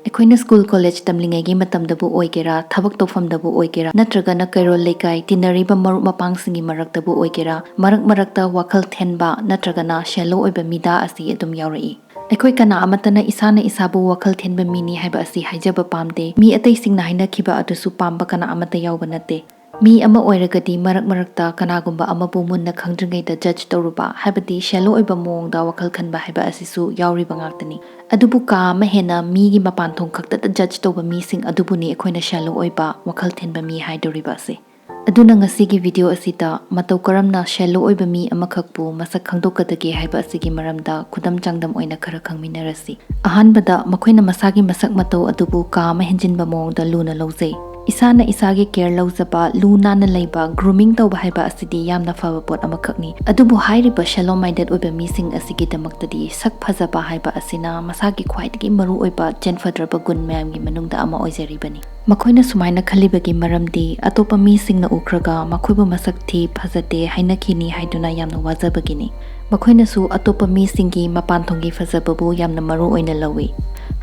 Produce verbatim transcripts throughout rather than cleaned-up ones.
ꯑꯩꯈꯣꯏꯅ school college ꯇꯝꯂꯤꯉꯩꯒꯤ ꯃꯇꯝꯗꯕꯨ ꯑꯣꯏꯒꯦꯔꯥ, ꯊꯕꯛ ꯇꯧꯐꯝꯗꯕꯨ ꯑꯣꯏꯒꯦꯔꯥ, ꯅꯠꯇ꯭ꯔꯒꯅ ꯀꯩꯔꯣꯜ ꯂꯩꯀꯥꯏ ꯇꯤꯟꯅꯔꯤꯕ ꯃꯔꯨꯞ ꯃꯄꯥꯡꯁꯤꯡꯒꯤ ꯃꯔꯛꯇꯕꯨ ꯑꯣꯏꯒꯦꯔꯥ, ꯃꯔꯛ ꯃꯔꯛꯇ ꯋꯥꯈꯜ ꯊꯦꯟꯕ ꯅꯠꯇ꯭ꯔꯒꯅ shallow ꯑꯣꯏꯕ ꯃꯤꯗꯥ ꯑꯁꯤ ꯑꯗꯨꯝ ꯌꯥꯎꯔꯛꯏ꯫ ꯑꯩꯈꯣꯏ ꯀꯅꯥ ꯑꯃꯠꯇꯅ ꯏꯁꯥꯅ ꯏꯁꯥꯕꯨ ꯋꯥꯈꯜ ꯊꯦꯟꯕ ꯃꯤꯅꯤ ꯍꯥꯏꯕ ꯑꯁꯤ ꯍꯥꯏꯖꯕ ꯄꯥꯝꯗꯦ꯫ ꯃꯤ ꯑꯇꯩꯁꯤꯡꯅ ꯍꯥꯏꯅꯈꯤꯕ ꯑꯗꯨꯁꯨ ꯄꯥꯝꯕ ꯀꯅꯥ ꯑꯃꯠꯇ ꯌꯥꯎꯕ ꯅꯠꯇꯦ꯫ ꯃꯤ ꯑꯃ ꯑꯣꯏꯔꯒꯗꯤ ꯃꯔꯛ ꯃꯔꯛꯇ ꯀꯅꯥꯒꯨꯝꯕ ꯑꯃꯕꯨ ꯃꯨꯟꯅ ꯈꯪꯗ꯭ꯔꯤꯉꯩꯗ judge ꯇꯧꯔꯨꯕ, ꯍꯥꯏꯕꯗꯤ shallow ꯑꯣꯏꯕ ꯃꯑꯣꯡꯗ ꯋꯥꯈꯜ ꯈꯟꯕ ꯍꯥꯏꯕ ꯑꯁꯤꯁꯨ ꯌꯥꯎꯔꯤꯕ ꯉꯥꯛꯇꯅꯤ꯫ ꯑꯗꯨꯕꯨ ꯀꯥ ꯑꯃ ꯍꯦꯟꯅ ꯃꯤꯒꯤ ꯃꯄꯥꯟ ꯊꯣꯡ ꯈꯛꯇꯗ judge ꯇꯧꯕ ꯃꯤꯁꯤꯡ ꯑꯗꯨꯕꯨꯅꯤ ꯑꯩꯈꯣꯏꯅ shallow ꯑꯣꯏꯕ, ꯋꯥꯈꯜ ꯊꯦꯟꯕ ꯃꯤ ꯍꯥꯏꯗꯣꯔꯤꯕ ꯑꯁꯤ꯫ ꯑꯗꯨꯅ ꯉꯁꯤꯒꯤ video ꯑꯁꯤꯗ ꯃꯇꯧ ꯀꯔꯝꯅ shallow ꯑꯣꯏꯕ ꯃꯤ ꯑꯃꯈꯛꯄꯨ ꯃꯁꯛ ꯈꯪꯗꯣꯛꯀꯗꯒꯦ ꯍꯥꯏꯕ ꯑꯁꯤꯒꯤ ꯃꯔꯝꯗ ꯈꯨꯗꯝ ꯆꯥꯡꯗꯝ ꯑꯣꯏꯅ ꯈꯔ ꯈꯪꯃꯤꯟꯅꯔꯁꯤ꯫ ꯑꯍꯥꯟꯕꯗ, ꯃꯈꯣꯏꯅ ꯃꯁꯥꯒꯤ ꯃꯁꯛ ꯃꯇꯧ ꯑꯗꯨꯕꯨ ꯀꯥ ꯑꯃ ꯍꯦꯟꯖꯤꯟꯕ ꯃꯑꯣꯡꯗ ꯂꯨꯅ ꯂꯧꯖꯩ꯫ ꯏꯁꯥꯅ ꯏꯁꯥꯒꯤ care ꯂꯧꯖꯕ, ꯂꯨ ꯅꯥꯟꯅ ꯂꯩꯕ, grooming ꯇꯧꯕ ꯍꯥꯏꯕ ꯑꯁꯤꯗꯤ ꯌꯥꯝꯅ ꯐꯕ ꯄꯣꯠ ꯑꯃꯈꯛꯅꯤ꯫ ꯑꯗꯨꯕꯨ ꯍꯥꯏꯔꯤꯕ shallow minded ꯑꯣꯏꯕ ꯃꯤꯁꯤꯡ ꯑꯁꯤꯒꯤꯗꯃꯛꯇꯗꯤ ꯁꯛ ꯐꯖꯕ ꯍꯥꯏꯕ ꯑꯁꯤꯅ ꯃꯁꯥꯒꯤ ꯈ꯭ꯋꯥꯏꯗꯒꯤ ꯃꯔꯨꯑꯣꯏꯕ ꯆꯦꯟꯐꯗ꯭ꯔꯕ ꯒꯨꯟ ꯃꯌꯥꯝꯒꯤ ꯃꯅꯨꯡꯗ ꯑꯃ ꯑꯣꯏꯖꯔꯤꯕꯅꯤ꯫ ꯃꯈꯣꯏꯅ ꯁꯨꯃꯥꯏꯅ ꯈꯜꯂꯤꯕꯒꯤ ꯃꯔꯝꯗꯤ ꯑꯇꯣꯞꯄ ꯃꯤꯁꯤꯡꯅ ꯎꯈ꯭ꯔꯒ ꯃꯈꯣꯏꯕꯨ ꯃꯁꯛ ꯊꯤ, ꯐꯖꯗꯦ ꯍꯥꯏꯅꯈꯤꯅꯤ ꯍꯥꯏꯗꯨꯅ ꯌꯥꯝꯅ ꯋꯥꯖꯕꯒꯤꯅꯤ꯫ ꯃꯈꯣꯏꯅꯁꯨ ꯑꯇꯣꯞꯄ ꯃꯤꯁꯤꯡꯒꯤ ꯃꯄꯥꯟ ꯊꯣꯡꯒꯤ ꯐꯖꯕꯕꯨ ꯌꯥꯝꯅ ꯃꯔꯨ ꯑꯣꯏꯅ ꯂꯧꯏ꯫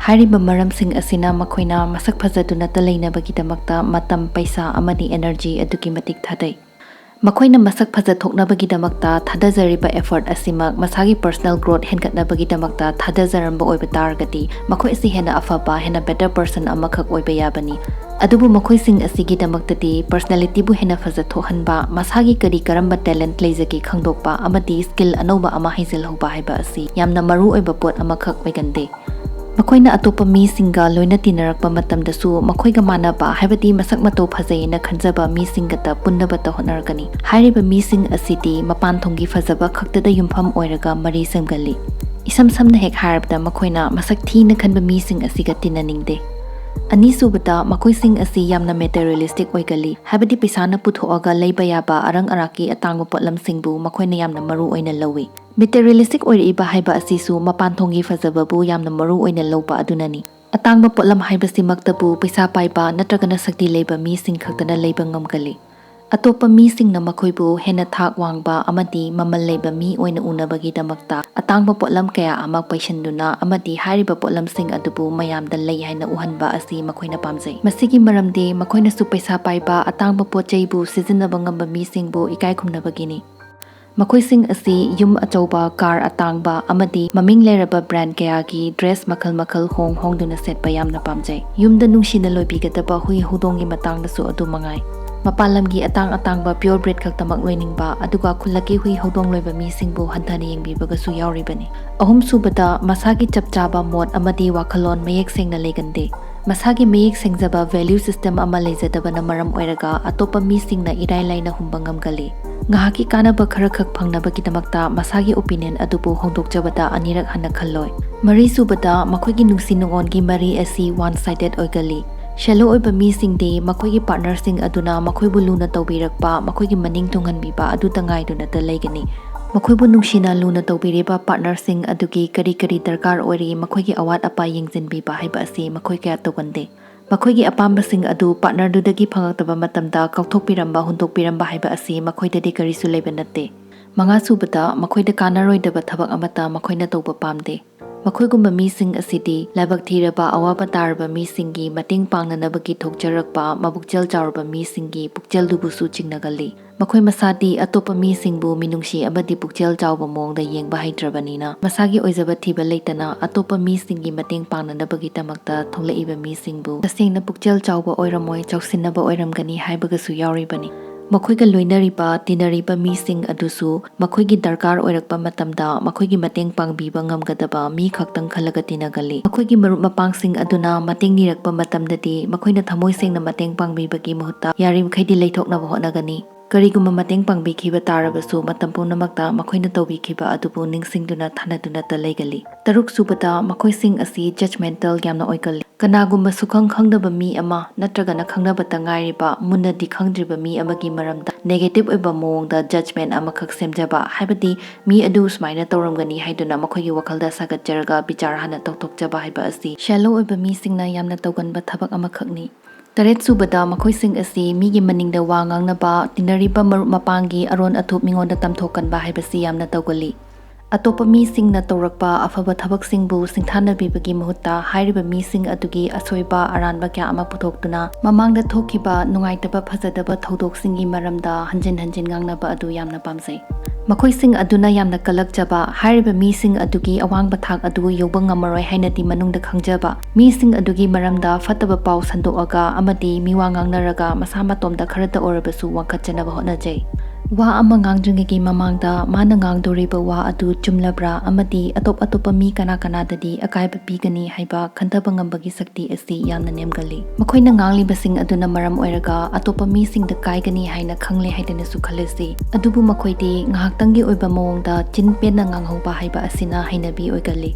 ꯍꯥꯏꯔꯤꯕ ꯃꯔꯝꯁꯤꯡ ꯑꯁꯤꯅ ꯃꯈꯣꯏꯅ ꯃꯁꯛ ꯐꯖꯗꯨꯅꯇ ꯂꯩꯅꯕꯒꯤꯗꯃꯛꯇ ꯃꯇꯝ, ꯄꯩꯁꯥ ꯑꯃꯗꯤ energy ꯑꯗꯨꯛꯀꯤ ꯃꯇꯤꯛ ꯊꯥꯗꯩ꯫ ꯃꯈꯣꯏꯅ ꯃꯁꯛ ꯐꯖꯊꯣꯛꯅꯕꯒꯤꯗꯃꯛꯇ ꯊꯥꯗꯖꯔꯤꯕ effort ꯑꯁꯤꯃꯛ ꯃꯁꯥꯒꯤ personal growth ꯍꯦꯟꯒꯠꯅꯕꯒꯤꯗꯃꯛꯇ ꯊꯥꯗꯖꯔꯝꯕ ꯑꯣꯏꯕ ꯇꯥꯔꯒꯗꯤ, ꯃꯈꯣꯏ ꯑꯁꯤ ꯍꯦꯟꯅ ꯑꯐꯕ, ꯍꯦꯟꯅ better person ꯑꯃꯈꯛ ꯑꯣꯏꯕ ꯌꯥꯕꯅꯤ꯫ ꯑꯗꯨꯕꯨ ꯃꯈꯣꯏꯁꯤꯡ ꯑꯁꯤꯒꯤꯗꯃꯛꯇꯗꯤ personalityꯕꯨ ꯍꯦꯟꯅ ꯐꯖꯊꯣꯛꯍꯟꯕ, ꯃꯁꯥꯒꯤ ꯀꯔꯤ ꯀꯔꯝꯕ talent ꯂꯩꯖꯒꯦ ꯈꯪꯗꯣꯛꯄ ꯑꯃꯗꯤ skill ꯑꯅꯧꯕ ꯑꯃ ꯍꯩꯖꯤꯜꯍꯧꯕ ꯍꯥꯏꯕ ꯑꯁꯤ ꯌꯥꯝꯅ ꯃꯔꯨ ꯑꯣꯏꯕ ꯄꯣꯠ ꯑꯃꯈꯛ ꯑꯣꯏꯒꯟꯗꯦ꯫ ꯃꯈꯣꯏꯅ ꯑꯇꯣꯞꯄ ꯃꯤꯁꯤꯡꯒ ꯂꯣꯏꯅ ꯇꯤꯟꯅꯔꯛꯄ ꯃꯇꯝꯗꯁꯨ ꯃꯈꯣꯏꯒ ꯃꯥꯟꯅꯕ, ꯍꯥꯏꯕꯗꯤ ꯃꯁꯛ ꯃꯇꯧ ꯐꯖꯩꯅ ꯈꯟꯖꯕ ꯃꯤꯁꯤꯡꯒꯇ ꯄꯨꯟꯅꯕꯇ ꯍꯣꯠꯅꯔꯛꯀꯅꯤ꯫ ꯍꯥꯏꯔꯤꯕ ꯃꯤꯁꯤꯡ ꯑꯁꯤꯗꯤ ꯃꯄꯥꯟ ꯊꯣꯡꯒꯤ ꯐꯖꯕ ꯈꯛꯇꯗ ꯌꯨꯝꯐꯝ ꯑꯣꯏꯔꯒ ꯃꯔꯤ ꯁꯦꯝꯒꯜꯂꯤ꯫ ꯏꯁꯝ ꯁꯝꯅ ꯍꯦꯛ ꯍꯥꯏꯔꯕꯗ, ꯃꯈꯣꯏꯅ ꯃꯁꯛ ꯊꯤꯅ ꯈꯟꯕ ꯃꯤꯁꯤꯡ ꯑꯁꯤꯒ ꯇꯤꯟꯅꯅꯤꯡꯗꯦ꯫ ꯑꯅꯤꯁꯨꯕꯗ, ꯃꯈꯣꯏꯁꯤꯡ ꯑꯁꯤ ꯌꯥꯝꯅ materialistic ꯑꯣꯏꯒꯜꯂꯤ, ꯍꯥꯏꯕꯗꯤ ꯄꯩꯁꯥꯅ ꯄꯨꯊꯣꯛꯑꯒ ꯂꯩꯕ ꯌꯥꯕ ꯑꯔꯪ ꯑꯔꯥꯛꯀꯤ ꯑꯇꯥꯡꯕ ꯄꯣꯠꯂꯝꯁꯤꯡꯕꯨ ꯃꯈꯣꯏꯅ ꯌꯥꯝꯅ ꯃꯔꯨ ꯑꯣꯏꯅ ꯂꯧꯏ꯫ Materialistic ꯑꯣꯏꯔꯛꯏꯕ ꯍꯥꯏꯕ ꯑꯁꯤꯁꯨ ꯃꯄꯥꯟ ꯊꯣꯡꯒꯤ ꯐꯖꯕꯕꯨ ꯌꯥꯝꯅ ꯃꯔꯨ ꯑꯣꯏꯅ ꯂꯧꯕ ꯑꯗꯨꯅꯅꯤ꯫ ꯑꯇꯥꯡꯕ ꯄꯣꯠꯂꯝ ꯍꯥꯏꯕꯁꯤꯃꯛꯇꯕꯨ ꯄꯩꯁꯥ ꯄꯥꯏꯕ ꯅꯠꯇ꯭ꯔꯒꯅ ꯁꯛꯇꯤ ꯂꯩꯕ ꯃꯤꯁꯤꯡ ꯈꯛꯇꯅ ꯂꯩꯕ ꯉꯝꯒꯜꯂꯤ꯫ ꯑꯇꯣꯞꯄ ꯃꯤꯁꯤꯡꯅ ꯃꯈꯣꯏꯕꯨ ꯍꯦꯟꯅ ꯊꯥꯛ ꯋꯥꯡꯕ ꯑꯃꯗꯤ ꯃꯃꯜ ꯂꯩꯕ ꯃꯤ ꯑꯣꯏꯅ ꯎꯅꯕꯒꯤꯗꯃꯛꯇ ꯑꯇꯥꯡꯕ ꯄꯣꯠꯂꯝ ꯀꯌꯥ ꯑꯃ ꯄꯩꯁꯤꯟꯗꯨꯅ ꯑꯃꯗꯤ ꯍꯥꯏꯔꯤꯕ ꯄꯣꯠꯂꯝꯁꯤꯡ ꯑꯗꯨꯕꯨ ꯃꯌꯥꯝꯗ ꯂꯩ ꯍꯥꯏꯅ ꯎꯍꯟꯕ ꯑꯁꯤ ꯃꯈꯣꯏꯅ ꯄꯥꯝꯖꯩ꯫ ꯃꯁꯤꯒꯤ ꯃꯔꯝꯗꯤ ꯃꯈꯣꯏꯅꯁꯨ ꯄꯩꯁꯥ ꯄꯥꯏꯕ, ꯑꯇꯥꯡꯕ ꯄꯣꯠ ꯆꯩꯕꯨ ꯁꯤꯖꯤꯟꯅꯕ ꯉꯝꯕ ꯃꯤꯁꯤꯡꯕꯨ ꯏꯀꯥꯏ ꯈꯨꯝꯅꯕꯒꯤꯅꯤ꯫ ꯃꯈꯣꯏꯁꯤꯡ ꯑꯁꯤ ꯌꯨꯝ ꯑꯆꯧꯕ, ꯀꯥꯔ ꯑꯇꯥꯡꯕ, ꯑꯃꯗꯤ ꯃꯃꯤꯡ ꯂꯩꯔꯕ ꯕ꯭ꯔꯥꯟ ꯀꯌꯥꯒꯤ ꯗ꯭ꯔꯦꯁ ꯃꯈꯜ ꯃꯈꯜ ꯍꯣꯡ ꯍꯣꯡꯗꯨꯅ ꯁꯦꯠꯄ ꯌꯥꯝꯅ ꯄꯥꯝꯖꯩ꯫ ꯌꯨꯝꯗ ꯅꯨꯡꯁꯤꯅ ꯂꯣꯏꯕꯤꯒꯗꯕ ꯍꯨꯏ ꯍꯧꯗꯣꯡꯒꯤ ꯃꯇꯥꯡꯗꯁꯨ ꯑꯗꯨ ꯃꯉꯥꯏ꯫ ꯃꯄꯥꯟ ꯂꯝꯒꯤ ꯑꯇꯥꯡ ꯑꯇꯥꯡꯕ pure breed ꯈꯛꯇꯃꯛ ꯂꯣꯏꯅꯤꯡꯕ, ꯑꯗꯨꯒ ꯈꯨꯜꯂꯛꯀꯤ ꯍꯨꯏ ꯍꯧꯗꯣꯡ ꯂꯣꯏꯕ ꯃꯤꯁꯤꯡꯕꯨ ꯍꯟꯊꯅ ꯌꯦꯡꯕꯤꯕꯒꯁꯨ ꯌꯥꯎꯔꯤꯕꯅꯤ꯫ ꯑꯍꯨꯝꯁꯨꯕꯗ, ꯃꯁꯥꯒꯤ ꯆꯞ ꯆꯥꯕ ꯃꯣꯠ ꯑꯃꯗꯤ ꯋꯥꯈꯜꯂꯣꯟ ꯃꯌꯦꯛ ꯁꯦꯡꯅ ꯂꯩꯒꯟꯗꯦ꯫ ꯃꯁꯥꯒꯤ ꯃꯌꯦꯛ ꯁꯦꯡꯖꯕ value system ꯑꯃ ꯂꯩꯖꯗꯕꯅ ꯃꯔꯝ ꯑꯣꯏꯔꯒ ꯑꯇꯣꯞꯄ ꯃꯤꯁꯤꯡꯅ ꯏꯔꯥꯏ ꯂꯥꯏꯅ ꯍꯨꯝꯕ ꯉꯝꯒꯜꯂꯤ꯫ ꯉꯥꯏꯍꯥꯛꯀꯤ ꯀꯥꯟꯅꯕ ꯈꯔꯈꯛ ꯐꯪꯅꯕꯒꯤꯗꯃꯛꯇ ꯃꯁꯥꯒꯤ opinion ꯑꯗꯨꯕꯨ ꯍꯣꯡꯗꯣꯛꯆꯕꯗ ꯑꯅꯤꯔꯛ ꯍꯟꯅ ꯈꯜꯂꯣꯏ꯫ ꯃꯔꯤꯁꯨꯕꯗ, ꯃꯈꯣꯏꯒꯤ ꯅꯨꯡꯁꯤ ꯅꯨꯡꯉꯣꯟꯒꯤ ꯃꯔꯤ ꯑꯁꯤ one sided ꯑꯣꯏꯒꯜꯂꯤ꯫ Shallow ꯑꯣꯏꯕ ꯃꯤꯁꯤꯡꯗꯤ ꯃꯈꯣꯏꯒꯤ partnerꯁꯤꯡ ꯑꯗꯨꯅ ꯃꯈꯣꯏꯕꯨ ꯂꯨꯅ ꯇꯧꯕꯤꯔꯛꯄ, ꯃꯈꯣꯏꯒꯤ ꯃꯅꯤꯡ ꯊꯨꯡꯍꯟꯕꯤꯕ ꯑꯗꯨꯇ ꯉꯥꯏꯗꯨꯅꯇ ꯂꯩꯒꯅꯤ꯫ ꯃꯈꯣꯏꯕꯨ ꯅꯨꯡꯁꯤꯅ ꯂꯨꯅ ꯇꯧꯕꯤꯔꯤꯕ partnerꯁꯤꯡ ꯑꯗꯨꯒꯤ ꯀꯔꯤ ꯀꯔꯤ ꯗꯔꯀꯥꯔ ꯑꯣꯏꯔꯤ, ꯃꯈꯣꯏꯒꯤ ꯑꯋꯥꯠ ꯑꯄꯥ ꯌꯦꯡꯁꯤꯟꯕꯤꯕ ꯍꯥꯏꯕ ꯑꯁꯤ ꯃꯈꯣꯏ ꯀꯌꯥ ꯇꯧꯒꯟꯗꯦ꯫ ꯃꯈꯣꯏꯒꯤ ꯑꯄꯥꯝꯕꯁꯤꯡ ꯑꯗꯨ partnerꯗꯨꯗꯒꯤ ꯐꯪꯂꯛꯇꯕ ꯃꯇꯝꯗ ꯀꯥꯎꯊꯣꯛꯄꯤꯔꯝꯕ, ꯍꯨꯟꯗꯣꯛꯄꯤꯔꯝꯕ ꯍꯥꯏꯕ ꯑꯁꯤ ꯃꯈꯣꯏꯗꯗꯤ ꯀꯔꯤꯁꯨ ꯂꯩꯕ ꯅꯠꯇꯦ꯫ ꯃꯉꯥꯁꯨꯕꯗ, ꯃꯈꯣꯏꯗ ꯀꯥꯟꯅꯔꯣꯏꯗꯕ ꯊꯕꯛ ꯑꯃꯠꯇ ꯃꯈꯣꯏꯅ ꯇꯧꯕ ꯄꯥꯝꯗꯦ꯫ ꯃꯈꯣꯏꯒꯨꯝꯕ ꯃꯤꯁꯤꯡ ꯑꯁꯤꯗꯤ ꯂꯥꯏꯕꯛ ꯊꯤꯔꯕ, ꯑꯋꯥꯕ ꯇꯥꯔꯕ ꯃꯤꯁꯤꯡꯒꯤ ꯃꯇꯦꯡ ꯄꯥꯡꯅꯅꯕꯒꯤ ꯊꯣꯛꯆꯔꯛꯄ, ꯃꯕꯨꯛꯆꯦꯜ ꯆꯥꯎꯔꯕ ꯃꯤꯁꯤꯡꯒꯤ ꯄꯨꯛꯆꯦꯜꯗꯨꯕꯨꯁꯨ ꯆꯤꯡꯅꯒꯜꯂꯤ꯫ ꯃꯈꯣꯏ ꯃꯁꯥꯗꯤ ꯑꯇꯣꯞꯄ ꯃꯤꯁꯤꯡꯕꯨ ꯃꯤꯅꯨꯡꯁꯤ ꯑꯃꯗꯤ ꯄꯨꯛꯆꯦꯜ ꯆꯥꯎꯕ ꯃꯑꯣꯡꯗ ꯌꯦꯡꯕ ꯍꯩꯇ꯭ꯔꯕꯅꯤꯅ, ꯃꯁꯥꯒꯤ ꯑꯣꯏꯖꯕ ꯊꯤꯕ ꯂꯩꯇꯅ ꯑꯇꯣꯞꯄ ꯃꯤꯁꯤꯡꯒꯤ ꯃꯇꯦꯡ ꯄꯥꯡꯅꯅꯕꯒꯤꯗꯃꯛꯇ ꯊꯣꯛꯂꯛꯏꯕ ꯃꯤꯁꯤꯡꯕꯨ ꯇꯁꯦꯡꯅ ꯄꯨꯛꯆꯦꯜ ꯆꯥꯎꯕ ꯑꯣꯏꯔꯝꯃꯣꯏ, ꯆꯥꯎꯁꯤꯟꯅꯕ ꯑꯣꯏꯔꯝꯒꯅꯤ ꯍꯥꯏꯕꯒꯁꯨ ꯌꯥꯎꯔꯤꯕꯅꯤ꯫ ꯃꯈꯣꯏꯒ ꯂꯣꯏꯅꯔꯤꯕ, ꯇꯤꯟꯅꯔꯤꯕ ꯃꯤꯁꯤꯡ ꯑꯗꯨꯁꯨ ꯃꯈꯣꯏꯒꯤ ꯗꯔꯀꯥꯔ ꯑꯣꯏꯔꯛꯄ ꯃꯇꯝꯗ ꯃꯈꯣꯏꯒꯤ ꯃꯇꯦꯡ ꯄꯥꯡꯕꯤꯕ ꯉꯝꯒꯗꯕ ꯃꯤ ꯈꯛꯇꯪ ꯈꯜꯂꯒ ꯇꯤꯟꯅꯒꯜꯂꯤ꯫ ꯃꯈꯣꯏꯒꯤ ꯃꯔꯨꯞ ꯃꯄꯥꯡꯁꯤꯡ ꯑꯗꯨꯅ ꯃꯇꯦꯡ ꯅꯤꯔꯛꯄ ꯃꯇꯝꯗꯗꯤ ꯃꯈꯣꯏꯅ ꯊꯃꯣꯏ ꯁꯦꯡꯅ ꯃꯇꯦꯡ ꯄꯥꯡꯕꯤꯕꯒꯤ ꯃꯍꯨꯠꯇ ꯌꯥꯔꯤꯃꯈꯩꯗꯤ ꯂꯩꯊꯣꯛꯅꯕ ꯍꯣꯠꯅꯒꯅꯤ꯫ ꯀꯔꯤꯒꯨꯝꯕ ꯃꯇꯦꯡ ꯄꯥꯡꯕꯤꯈꯤꯕ ꯇꯥꯔꯕꯁꯨ, ꯃꯇꯝ ꯄꯨꯝꯅꯃꯛꯇ ꯃꯈꯣꯏꯅ ꯇꯧꯕꯤꯈꯤꯕ ꯑꯗꯨꯕꯨ ꯅꯤꯡꯁꯤꯡꯗꯨꯅ ꯊꯥꯅꯗꯨꯅꯇ ꯂꯩꯒꯜꯂꯤ꯫ ꯇꯔꯨꯛꯁꯨꯕꯗ, ꯃꯈꯣꯏꯁꯤꯡ ꯑꯁꯤ judgmental ꯌꯥꯝꯅ ꯑꯣꯏꯒꯜꯂꯤ꯫ ꯀꯅꯥꯒꯨꯝꯕ ꯁꯨꯈꯪ ꯈꯪꯗꯕ ꯃꯤ ꯑꯃ ꯅꯠꯇ꯭ꯔꯒꯅ ꯈꯪꯅꯕꯇ ꯉꯥꯏꯔꯤꯕ, ꯃꯨꯟꯅꯗꯤ ꯈꯪꯗ꯭ꯔꯤꯕ ꯃꯤ ꯑꯃꯒꯤ ꯃꯔꯝꯗ negative ꯑꯣꯏꯕ ꯃꯑꯣꯡꯗ judgment ꯑꯃꯈꯛ ꯁꯦꯝꯖꯕ, ꯍꯥꯏꯕꯗꯤ ꯃꯤ ꯑꯗꯨ ꯁꯨꯃꯥꯏꯅ ꯇꯧꯔꯝꯒꯅꯤ ꯍꯥꯏꯗꯨꯅ ꯃꯈꯣꯏꯒꯤ ꯋꯥꯈꯜꯗ ꯁꯥꯒꯠꯆꯔꯒ ꯕꯤꯆꯥꯔ ꯍꯥꯟꯅ ꯇꯧꯊꯣꯛꯆꯕ ꯍꯥꯏꯕ ꯑꯁꯤ shallow ꯑꯣꯏꯕ ꯃꯤꯁꯤꯡꯅ ꯌꯥꯝꯅ ꯇꯧꯒꯟꯕ ꯊꯕꯛ ꯑꯃꯈꯛꯅꯤ꯫ ꯇꯔꯦꯠ ꯁꯨꯕꯗ, ꯃꯈꯣꯏꯁꯤꯡ ꯑꯁꯤ ꯃꯤꯒꯤ ꯃꯅꯤꯡꯗ ꯋꯥ ꯉꯥꯡꯅꯕ, ꯇꯤꯟꯅꯔꯤꯕ ꯃꯔꯨꯞ ꯃꯄꯥꯡꯒꯤ ꯑꯔꯣꯟ ꯑꯊꯨꯞ ꯃꯤꯉꯣꯟꯗ ꯇꯝꯊꯣꯛꯀꯟꯕ ꯍꯥꯏꯕꯁꯤ ꯌꯥꯝꯅ ꯇꯧꯒꯜꯂꯤ꯫ ꯑꯇꯣꯞꯄ ꯃꯤꯁꯤꯡꯅ ꯇꯧꯔꯛꯄ ꯑꯐꯕ ꯊꯕꯛꯁꯤꯡꯕꯨ ꯁꯤꯡꯊꯥꯅꯕꯤꯕꯒꯤ ꯃꯍꯨꯠꯇ, ꯍꯥꯏꯔꯤꯕ ꯃꯤꯁꯤꯡ ꯑꯗꯨꯒꯤ ꯑꯁꯣꯏꯕ ꯑꯔꯥꯟꯕ ꯀꯌꯥ ꯑꯃ ꯄꯨꯊꯣꯛꯇꯨꯅ ꯃꯃꯥꯡꯗ ꯊꯣꯛꯈꯤꯕ ꯅꯨꯡꯉꯥꯏꯇꯕ ꯐꯖꯗꯕ ꯊꯧꯗꯣꯛꯁꯤꯡꯒꯤ ꯃꯔꯝꯗ ꯍꯟꯖꯤꯟ ꯍꯟꯖꯤꯟ ꯉꯥꯡꯅꯕ ꯑꯗꯨ ꯌꯥꯝꯅ ꯄꯥꯝꯖꯩ꯫ ꯃꯈꯣꯏꯁꯤꯡ ꯑꯗꯨꯅ ꯌꯥꯝꯅ ꯀꯜꯂꯛꯆꯕ, ꯍꯥꯏꯔꯤꯕ ꯃꯤꯁꯤꯡ ꯑꯗꯨꯒꯤ ꯑꯋꯥꯡꯕ ꯊꯥꯛ ꯑꯗꯨ ꯌꯧꯕ ꯉꯝꯃꯔꯣꯏ ꯍꯥꯏꯅꯗꯤ ꯃꯅꯨꯡꯗ ꯈꯪꯖꯕ, ꯃꯤꯁꯤꯡ ꯑꯗꯨꯒꯤ ꯃꯔꯝꯗ ꯐꯠꯇꯕ ꯄꯥꯎ ꯁꯟꯗꯣꯛꯑꯒ ꯑꯃꯗꯤ ꯃꯤꯋꯥ ꯉꯥꯡꯅꯔꯒ ꯃꯁꯥ ꯃꯇꯣꯝꯇ ꯈꯔꯇ ꯑꯣꯏꯔꯕꯁꯨ ꯋꯥꯡꯈꯠꯆꯅꯕ ꯍꯣꯠꯅꯖꯩ꯫ ꯋꯥ ꯑꯃ ꯉꯥꯡꯗ꯭ꯔꯤꯉꯩꯒꯤ ꯃꯃꯥꯡꯗ ꯃꯥꯅ ꯉꯥꯡꯗꯣꯔꯤꯕ ꯋꯥ ꯑꯗꯨ ꯆꯨꯝꯂꯕ꯭ꯔꯥ ꯑꯃꯗꯤ ꯑꯇꯣꯞ ꯑꯇꯣꯞꯄ ꯃꯤ ꯀꯅꯥ ꯀꯅꯥꯗꯗꯤ ꯑꯀꯥꯏꯕ ꯄꯤꯒꯅꯤ ꯍꯥꯏꯕ ꯈꯟꯊꯕ ꯉꯝꯕꯒꯤ ꯁꯛꯇꯤ ꯑꯁꯤ ꯌꯥꯝꯅ ꯅꯦꯝꯒꯜꯂꯤ꯫ ꯃꯈꯣꯏꯅ ꯉꯥꯡꯂꯤꯕꯁꯤꯡ ꯑꯗꯨꯅ ꯃꯔꯝ ꯑꯣꯏꯔꯒ ꯑꯇꯣꯞꯄ ꯃꯤꯁꯤꯡꯗ ꯀꯥꯏꯒꯅꯤ ꯍꯥꯏꯅ ꯈꯪꯂꯦ ꯍꯥꯏꯗꯨꯅꯁꯨ ꯈꯜꯂꯁꯤ, ꯑꯗꯨꯕꯨ ꯃꯈꯣꯏꯗꯤ ꯉꯥꯏꯍꯥꯛꯇꯪꯒꯤ ꯑꯣꯏꯕ ꯃꯑꯣꯡꯗ ꯆꯤꯟ ꯄꯦꯟꯅ ꯉꯥꯡꯍꯧꯕ ꯍꯥꯏꯕ ꯑꯁꯤꯅ ꯍꯩꯅꯕꯤ ꯑꯣꯏꯒꯜꯂꯤ꯫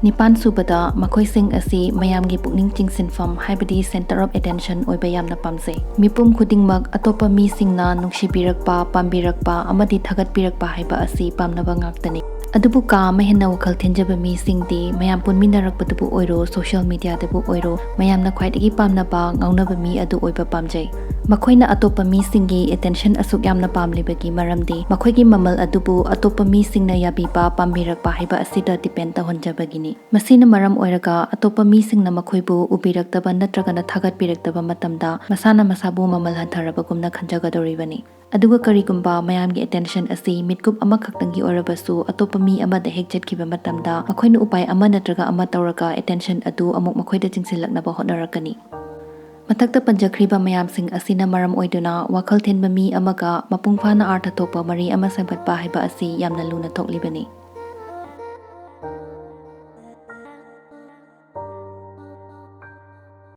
ꯅꯤꯄꯥꯟ ꯁꯨꯕꯗ, ꯃꯈꯣꯏꯁꯤꯡ ꯑꯁꯤ ꯃꯌꯥꯝꯒꯤ ꯄꯨꯛꯅꯤꯡ ꯆꯤꯡꯁꯤꯟꯐꯝ, ꯍꯥꯏꯕꯗꯤ center of attention ꯑꯣꯏꯕ ꯌꯥꯝꯅ ꯄꯥꯝꯖꯩ꯫ ꯃꯤꯄꯨꯝ ꯈꯨꯗꯤꯡꯃꯛ ꯑꯇꯣꯞꯄ ꯃꯤꯁꯤꯡꯅ ꯅꯨꯡꯁꯤꯕꯤꯔꯛꯄ, ꯄꯥꯝꯕꯤꯔꯛꯄ ꯑꯃꯗꯤ ꯊꯥꯒꯠꯄꯤꯔꯛꯄ ꯍꯥꯏꯕ ꯑꯁꯤ ꯄꯥꯝꯅꯕ ꯉꯥꯛꯇꯅꯤ꯫ ꯑꯗꯨꯕꯨ ꯀꯥ ꯑꯃ ꯍꯦꯟꯅ ꯋꯥꯈꯜ ꯊꯤꯟꯖꯕ ꯃꯤꯁꯤꯡꯗꯤ ꯃꯌꯥꯝ ꯄꯨꯟꯃꯤꯟꯅꯔꯛꯄꯗꯕꯨ ꯑꯣꯏꯔꯣ, social mediaꯗꯕꯨ ꯑꯣꯏꯔꯣ, ꯃꯌꯥꯝꯅ ꯈ꯭ꯋꯥꯏꯗꯒꯤ ꯄꯥꯝꯅꯕ ꯉꯥꯎꯅꯕ ꯃꯤ ꯑꯗꯨ ꯑꯣꯏꯕ ꯄꯥꯝꯖꯩ꯫ ꯃꯈꯣꯏꯅ ꯑꯇꯣꯞꯄ ꯃꯤꯁꯤꯡꯒꯤ attention ꯑꯁꯨꯛ ꯌꯥꯝꯅ ꯄꯥꯝꯂꯤꯕꯒꯤ ꯃꯔꯝꯗꯤ ꯃꯈꯣꯏꯒꯤ ꯃꯃꯜ ꯑꯗꯨꯕꯨ ꯑꯇꯣꯞꯄ ꯃꯤꯁꯤꯡꯅ ꯌꯥꯕꯤꯕ, ꯄꯥꯝꯕꯤꯔꯛꯄ ꯍꯥꯏꯕ ꯑꯁꯤꯗ depend ꯇꯧꯍꯟꯖꯕꯒꯤꯅꯤ꯫ ꯃꯁꯤꯅ ꯃꯔꯝ ꯑꯣꯏꯔꯒ ꯑꯇꯣꯞꯄ ꯃꯤꯁꯤꯡꯅ ꯃꯈꯣꯏꯕꯨ ꯎꯕꯤꯔꯛꯇꯕ ꯅꯠꯇ꯭ꯔꯒꯅ ꯊꯥꯒꯠꯄꯤꯔꯛꯇꯕ ꯃꯇꯝꯗ ꯃꯁꯥꯅ ꯃꯁꯥꯕꯨ ꯃꯃꯜ ꯍꯟꯊꯔꯕꯒꯨꯝꯅ ꯈꯟꯖꯒꯗꯧꯔꯤꯕꯅꯤ꯫ ꯑꯗꯨꯒ ꯀꯔꯤꯒꯨꯝꯕ ꯃꯌꯥꯝꯒꯤ attention ꯑꯁꯤ ꯃꯤꯠꯀꯨꯞ ꯑꯃꯈꯛꯇꯪꯒꯤ ꯑꯣꯏꯔꯕꯁꯨ ꯑꯇꯣꯞꯄ ꯃꯤ ꯑꯃꯗ ꯍꯦꯛ ꯆꯠꯈꯤꯕ ꯃꯇꯝꯗ ꯃꯈꯣꯏꯅ ꯎꯄꯥꯏ ꯑꯃ ꯅꯠꯇ꯭ꯔꯒ ꯑꯃ ꯇꯧꯔꯒ attention ꯑꯗꯨ ꯑꯃꯨꯛ ꯃꯈꯣꯏꯗ ꯆꯤꯡꯁꯤꯜꯂꯛꯅꯕ ꯍꯣꯠꯅꯔꯛꯀꯅꯤ꯫ ꯃꯊꯛꯇ ꯄꯟꯖꯈ꯭ꯔꯤꯕ ꯃꯌꯥꯝꯁꯤꯡ ꯑꯁꯤꯅ ꯃꯔꯝ ꯑꯣꯏꯗꯨꯅ ꯋꯥꯈꯜ ꯊꯤꯟꯕ ꯃꯤ ꯑꯃꯒ ꯃꯄꯨꯡ ꯐꯥꯅ ꯑꯥꯔꯊ ꯊꯣꯛꯄ ꯃꯔꯤ ꯑꯃ ꯁꯦꯝꯒꯠꯄ ꯍꯥꯏꯕ ꯑꯁꯤ ꯌꯥꯝꯅ ꯂꯨꯅ ꯊꯣꯛꯂꯤꯕꯅꯤ꯫